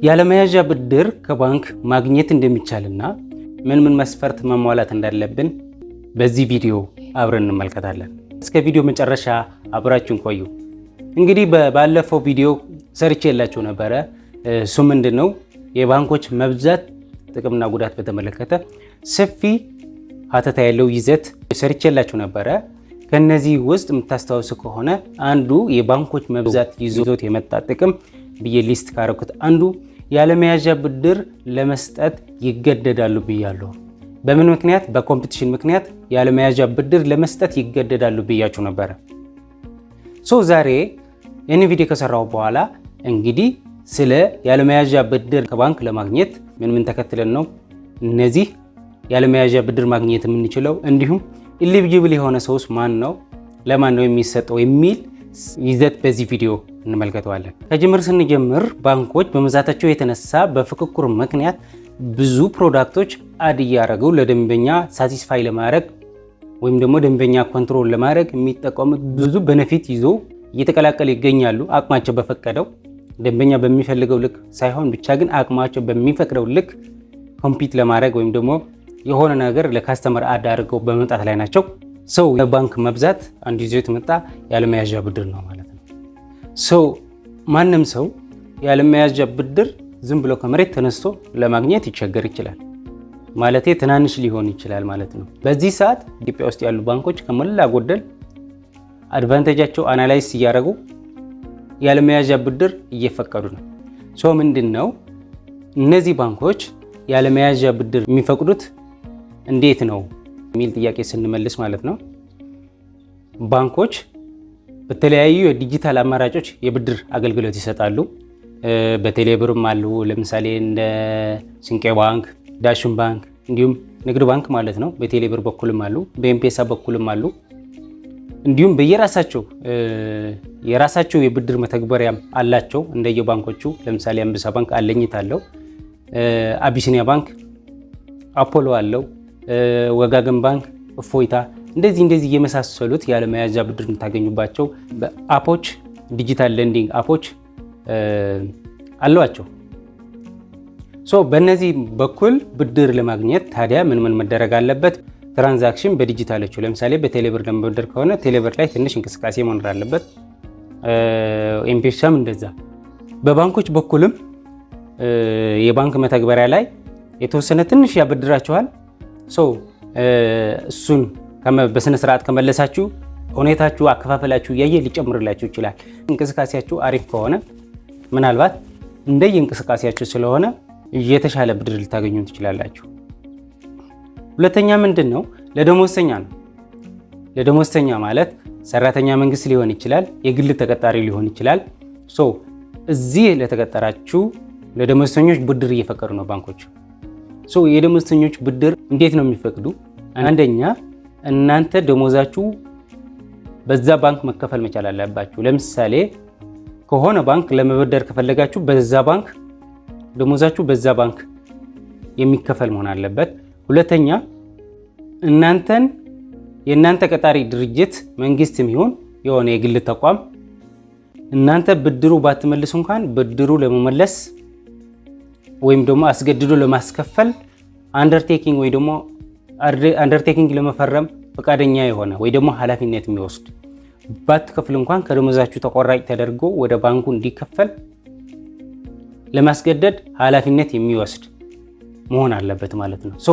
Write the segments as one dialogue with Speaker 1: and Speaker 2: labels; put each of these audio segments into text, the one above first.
Speaker 1: ያለመያዣ ብድር ከባንክ ማግኘት እንደሚቻልና ምን ምን መስፈርት መሟላት እንዳለብን በዚህ ቪዲዮ አብረን እንመልከታለን። እስከ ቪዲዮ መጨረሻ አብራችሁን ቆዩ። እንግዲህ ባለፈው ቪዲዮ ሰርቼላችሁ ነበረ። እሱ ምንድን ነው? የባንኮች መብዛት ጥቅምና ጉዳት በተመለከተ ሰፊ ሀተታ ያለው ይዘት ሰርቼላችሁ ነበረ። ከነዚህ ውስጥ የምታስታውሱ ከሆነ አንዱ የባንኮች መብዛት ይዞት የመጣ ጥቅም ብዬ list ካረኩት አንዱ ያለመያዣ ብድር ለመስጠት ይገደዳሉ ብያለሁ። በምን ምክንያት? በ competition ምክንያት ያለመያዣ ብድር ለመስጠት ይገደዳሉ ብያችሁ ነበረ። So ዛሬ ይህን ቪዲዮ ከሰራሁ በኋላ እንግዲህ ስለ ያለመያዣ ብድር ከባንክ ለማግኘት ምን ምን ተከትለን ነው እነዚህ ያለመያዣ ብድር ማግኘት የምንችለው፣ እንዲሁም eligible የሆነ ሰውስ ማን ነው፣ ለማን ነው የሚሰጠው የሚል ይዘት በዚህ ቪዲዮ እንመልከተዋለን። ከጅምር ስንጀምር ባንኮች በመብዛታቸው የተነሳ በፉክክር ምክንያት ብዙ product ኦች add እያደረጉ ለደንበኛ satisfy ለማድረግ ወይም ደግሞ ደንበኛ control ለማድረግ የሚጠቀሙት ብዙ benefit ይዞ እየተቀላቀሉ ይገኛሉ። አቅማቸው በፈቀደው፣ ደንበኛ በሚፈልገው ልክ ሳይሆን ብቻ ግን አቅማቸው በሚፈቅደው ልክ compete ለማድረግ ወይም ደግሞ የሆነ ነገር ለ customer add አድርገው በመምጣት ላይ ናቸው። So ባንክ መብዛት አንዱ ይዞት የመጣ ያለመያዣ ብድር ነው ማለት ነው። So ማንም ሰው ያለመያዣ ብድር ዝም ብሎ ከመሬት ተነስቶ ለማግኘት ይቸገር ይችላል። ማለቴ ትናንሽ ሊሆን ይችላል ማለት ነው። በዚህ ሰዓት ኢትዮጵያ ውስጥ ያሉ ባንኮች ከሞላ ጎደል advantage ኣቸው analyze እያደረጉ ያለመያዣ ብድር እየፈቀዱ ነው። So ምንድን ነው፣ እነዚህ ባንኮች ያለመያዣ ብድር የሚፈቅዱት እንዴት ነው የሚል ጥያቄ ስንመልስ ማለት ነው፣ ባንኮች በተለያዩ የዲጂታል አማራጮች የብድር አገልግሎት ይሰጣሉ። በቴሌብርም አሉ። ለምሳሌ እንደ ሲንቄ ባንክ፣ ዳሽን ባንክ እንዲሁም ንግድ ባንክ ማለት ነው። በቴሌብር በኩልም አሉ፣ በኤምፔሳ በኩልም አሉ። እንዲሁም በየራሳቸው የራሳቸው የብድር መተግበሪያም አላቸው እንደየባንኮቹ። ለምሳሌ አንበሳ ባንክ አለኝታ አለው፣ አቢሲኒያ ባንክ አፖሎ አለው፣ ወጋገን ባንክ እፎይታ፣ እንደዚህ እንደዚህ የመሳሰሉት ያለመያዣ ብድር የምታገኙባቸው app ኦች፣ digital lending app ኦች አሏቸው። So በእነዚህ በኩል ብድር ለማግኘት ታዲያ ምን ምን መደረግ አለበት? Transaction በዲጂታሎቹ፣ ለምሳሌ በቴሌብር ለመበደር ከሆነ ቴሌብር ላይ ትንሽ እንቅስቃሴ መኖር አለበት። ኤምፔሳም እንደዛ። በባንኮች በኩልም የባንክ መተግበሪያ ላይ የተወሰነ ትንሽ ያበድራችኋል። So እሱን በስነ ስርዓት ከመለሳችሁ ሁኔታችሁ አከፋፈላችሁ እያየ ሊጨምርላችሁ ይችላል። እንቅስቃሴያችሁ አሪፍ ከሆነ፣ ምናልባት እንደየ እንቅስቃሴያችሁ ስለሆነ የተሻለ ብድር ልታገኙ ትችላላችሁ። ሁለተኛ ምንድን ነው? ለደሞዝተኛ ነው። ለደሞዝተኛ ማለት ሰራተኛ መንግስት ሊሆን ይችላል፣ የግል ተቀጣሪ ሊሆን ይችላል። So እዚህ ለተቀጠራችሁ ለደሞዝተኞች ብድር እየፈቀዱ ነው ባንኮች። So የደሞዝተኞች ብድር እንዴት ነው የሚፈቅዱ? አንደኛ እናንተ ደሞዛችሁ በዛ ባንክ መከፈል መቻል አለባችሁ። ለምሳሌ ከሆነ ባንክ ለመበደር ከፈለጋችሁ በዛ ባንክ ደሞዛችሁ በዛ ባንክ የሚከፈል መሆን አለበት። ሁለተኛ እናንተን የእናንተ ቀጣሪ ድርጅት መንግስትም ይሁን የሆነ የግል ተቋም እናንተ ብድሩ ባትመልሱ እንኳን ብድሩ ለመመለስ ወይም ደግሞ አስገድዶ ለማስከፈል undertaking ወይ ደግሞ undertaking ለመፈረም ፈቃደኛ የሆነ ወይ ደግሞ ኃላፊነት የሚወስድ፣ ባትከፍል እንኳን ከደሞዛችሁ ተቆራጭ ተደርጎ ወደ ባንኩ እንዲከፈል ለማስገደድ ኃላፊነት የሚወስድ መሆን አለበት ማለት ነው። So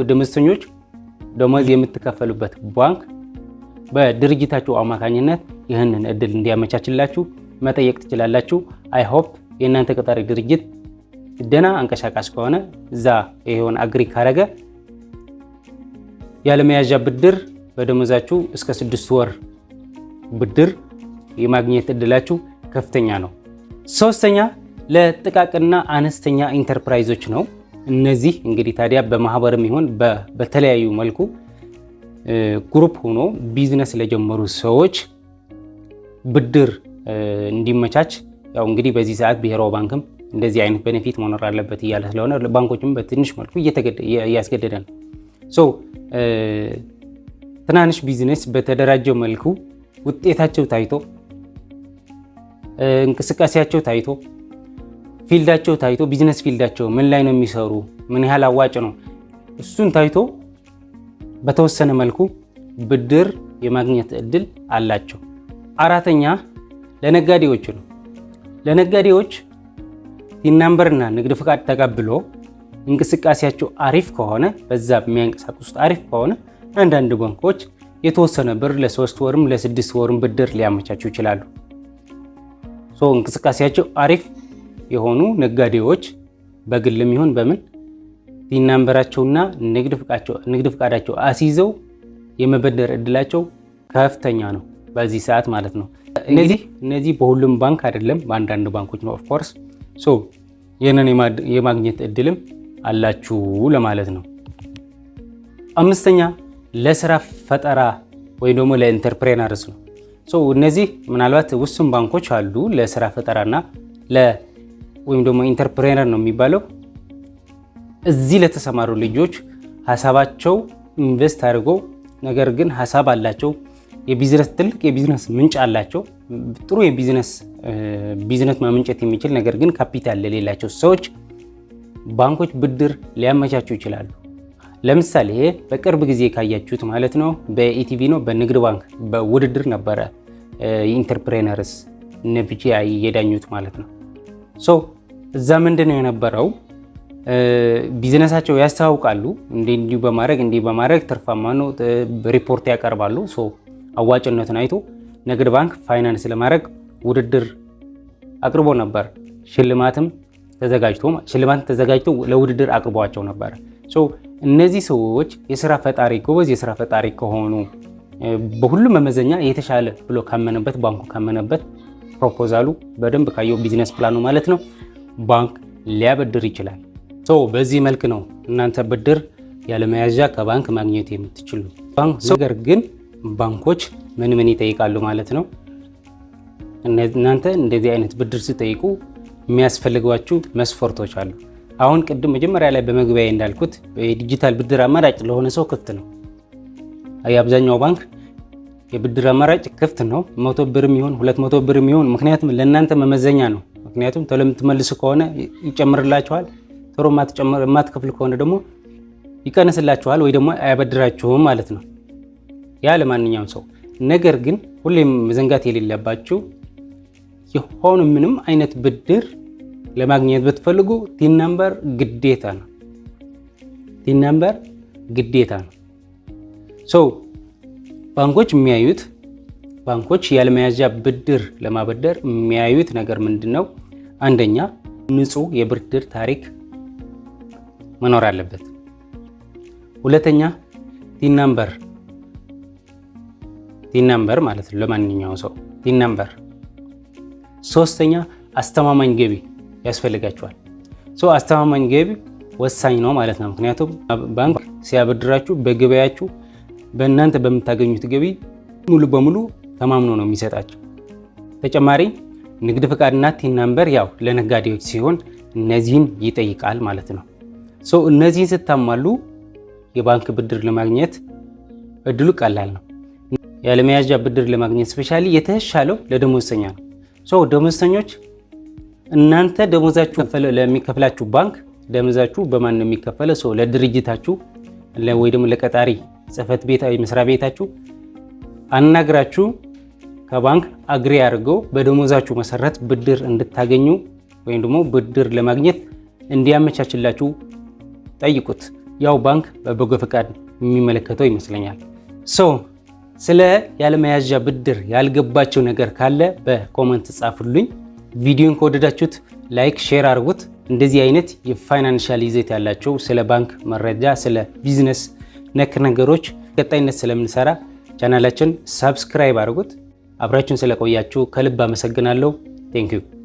Speaker 1: ደሞዝተኞች ደሞዝ የምትከፈሉበት ባንክ በድርጅታችሁ አማካኝነት ይህንን እድል እንዲያመቻችላችሁ መጠየቅ ትችላላችሁ። I hope የእናንተ ቀጣሪ ድርጅት ደና አንቀሳቃሽ ከሆነ፣ እዛ የሆነ agree ካረገ ያለመያዣ ብድር በደሞዛችሁ እስከ 6 ወር ብድር የማግኘት እድላችሁ ከፍተኛ ነው። ሶስተኛ ለጥቃቅንና አነስተኛ ኢንተርፕራይዞች ነው። እነዚህ እንግዲህ ታዲያ በማህበርም ይሁን በተለያዩ መልኩ group ሆኖ ቢዝነስ ለጀመሩ ሰዎች ብድር እንዲመቻች፣ ያው እንግዲህ በዚህ ሰዓት ብሔራዊ ባንክም እንደዚህ አይነት benefit መኖር አለበት እያለ ስለሆነ ባንኮችም በትንሽ መልኩ እያስገደደ ነው። So ትናንሽ ቢዝነስ በተደራጀው መልኩ ውጤታቸው ታይቶ፣ እንቅስቃሴያቸው ታይቶ፣ Field ኣቸው ታይቶ፣ business field ኣቸው ምን ላይ ነው የሚሰሩ፣ ምን ያህል አዋጭ ነው፣ እሱን ታይቶ በተወሰነ መልኩ ብድር የማግኘት እድል አላቸው። አራተኛ ለነጋዴዎች ነው። ለነጋዴዎች TIN number ና ንግድ ፍቃድ ተቀብሎ እንቅስቃሴያቸው አሪፍ ከሆነ፣ በዛ የሚያንቀሳቅሱት አሪፍ ከሆነ፣ አንዳንድ ባንኮች የተወሰነ ብር ለ3 ወርም ለ6 ወርም ብድር ሊያመቻቹ ይችላሉ። So እንቅስቃሴያቸው አሪፍ የሆኑ ነጋዴዎች በግልም ይሁን በምን TIN number ኣቸውና ንግድ ፍቃዳቸው አስይዘው የመበደር እድላቸው ከፍተኛ ነው በዚህ ሰዓት ማለት ነው። እነዚህ በሁሉም ባንክ አይደለም፣ በአንዳንድ ባንኮች ነው of course። So ይህንን የማግኘት እድልም አላችሁ ለማለት ነው። አምስተኛ ለስራ ፈጠራ ወይም ደግሞ ለ entrepreneurs ነው። So እነዚህ ምናልባት ውስን ባንኮች አሉ ለስራ ፈጠራና ወይም ደግሞ entrepreneur ነው የሚባለው፣ እዚህ ለተሰማሩ ልጆች ሀሳባቸው invest አድርገው፣ ነገር ግን ሀሳብ አላቸው፣ የቢዝነስ ትልቅ የቢዝነስ ምንጭ አላቸው፣ ጥሩ የ business business ማመንጨት የሚችል፣ ነገር ግን ካፒታል ለሌላቸው ሰዎች ባንኮች ብድር ሊያመቻቹ ይችላሉ። ለምሳሌ በቅርብ ጊዜ ካያችሁት ማለት ነው፣ በኢቲቪ ነው፣ በንግድ ባንክ በውድድር ነበረ፣ የ entrepreneurs እነ ቢጂአይ የዳኙት ማለት ነው። So እዛ ምንድን ነው የነበረው? ቢዝነሳቸው ያስተዋውቃሉ። እንዲህ በማድረግ እንዲህ በማድረግ ትርፋማ ነው፣ ሪፖርት ያቀርባሉ። So አዋጭነቱን አይቶ ንግድ ባንክ ፋይናንስ ለማድረግ ውድድር አቅርቦ ነበር። ሽልማትም ተዘጋጅቶ ለውድድር አቅርቧቸው ነበር። So እነዚህ ሰዎች የስራ ፈጣሪ፣ ጎበዝ የስራ ፈጣሪ ከሆኑ፣ በሁሉም መመዘኛ የተሻለ ብሎ ካመነበት፣ ባንኩ ካመነበት፣ proposal ኡ በደንብ ካየው፣ business plan ኡ ማለት ነው፣ ባንክ ሊያበድር ይችላል። So በዚህ መልክ ነው እናንተ ብድር ያለመያዣ ከባንክ ማግኘት የምትችሉ። ነገር ግን ባንኮች ምን ምን ይጠይቃሉ ማለት ነው? እናንተ እንደዚህ አይነት ብድር ስትጠይቁ የሚያስፈልጓችሁ መስፈርቶች አሉ። አሁን ቅድም መጀመሪያ ላይ በመግቢያ እንዳልኩት የዲጂታል ብድር አማራጭ ለሆነ ሰው ክፍት ነው። የአብዛኛው ባንክ የብድር አማራጭ ክፍት ነው። 100 ብርም ይሁን 200 ብርም ይሁን፣ ምክንያቱም ለእናንተ መመዘኛ ነው። ምክንያቱም ቶሎ የምትመልሱ ከሆነ ይጨምርላችኋል፣ ቶሎ የማትከፍል ከሆነ ደግሞ ይቀንስላችኋል ወይ ደግሞ አያበድራችሁም ማለት ነው። ያ ለማንኛውም ሰው። ነገር ግን ሁሌም መዘንጋት የሌለባችሁ፣ የሆነ ምንም አይነት ብድር ለማግኘት ብትፈልጉ TIN number ግዴታ ነው። TIN number ግዴታ ነው። So ባንኮች ያለመያዣ ብድር ለማበደር የሚያዩት ነገር ምንድን ነው? አንደኛ ንጹህ የብድር ታሪክ መኖር አለበት። ሁለተኛ TIN number፣ TIN number ማለት ነው ለማንኛውም ሰው TIN number። ሶስተኛ አስተማማኝ ገቢ ያስፈልጋችኋል። So አስተማማኝ ገቢ ወሳኝ ነው ማለት ነው። ምክንያቱም ባንክ ሲያበድራችሁ በገቢያችሁ፣ በእናንተ በምታገኙት ገቢ ሙሉ በሙሉ ተማምኖ ነው የሚሰጣችሁ። ተጨማሪ ንግድ ፈቃድና TIN number ያው ለነጋዴዎች ሲሆን እነዚህን ይጠይቃል ማለት ነው። So እነዚህን ስታሟሉ የባንክ ብድር ለማግኘት እድሉ ቀላል ነው። ያለመያዣ ብድር ለማግኘት specially የተሻለው ለደሞዝተኛ ነው። So ደሞዝተኞች፣ እናንተ ደሞዛችሁ ለሚከፍላችሁ ባንክ፣ ደሞዛችሁ በማን ነው የሚከፈለው? So ለድርጅታችሁ ወይ ደግሞ ለቀጣሪ ጽህፈት ቤት፣ መስሪያ ቤታችሁ አናግራችሁ ከባንክ agree አድርገው በደሞዛችሁ መሰረት ብድር እንድታገኙ ወይም ደግሞ ብድር ለማግኘት እንዲያመቻችላችሁ ጠይቁት። ያው ባንክ በበጎ ፈቃድ የሚመለከተው ይመስለኛል። So ስለ ያለመያዣ ብድር ያልገባችሁ ነገር ካለ በ comment ጻፉልኝ። ቪዲዮን ከወደዳችሁት like፣ share አድርጉት። እንደዚህ አይነት የ financial ይዘት ያላቸው፣ ስለ ባንክ መረጃ፣ ስለ ቢዝነስ ነክ ነገሮች ቀጣይነት ስለምንሰራ ቻናላችን subscribe አድርጉት። አብራችሁን ስለቆያችሁ ከልብ አመሰግናለሁ። Thank you.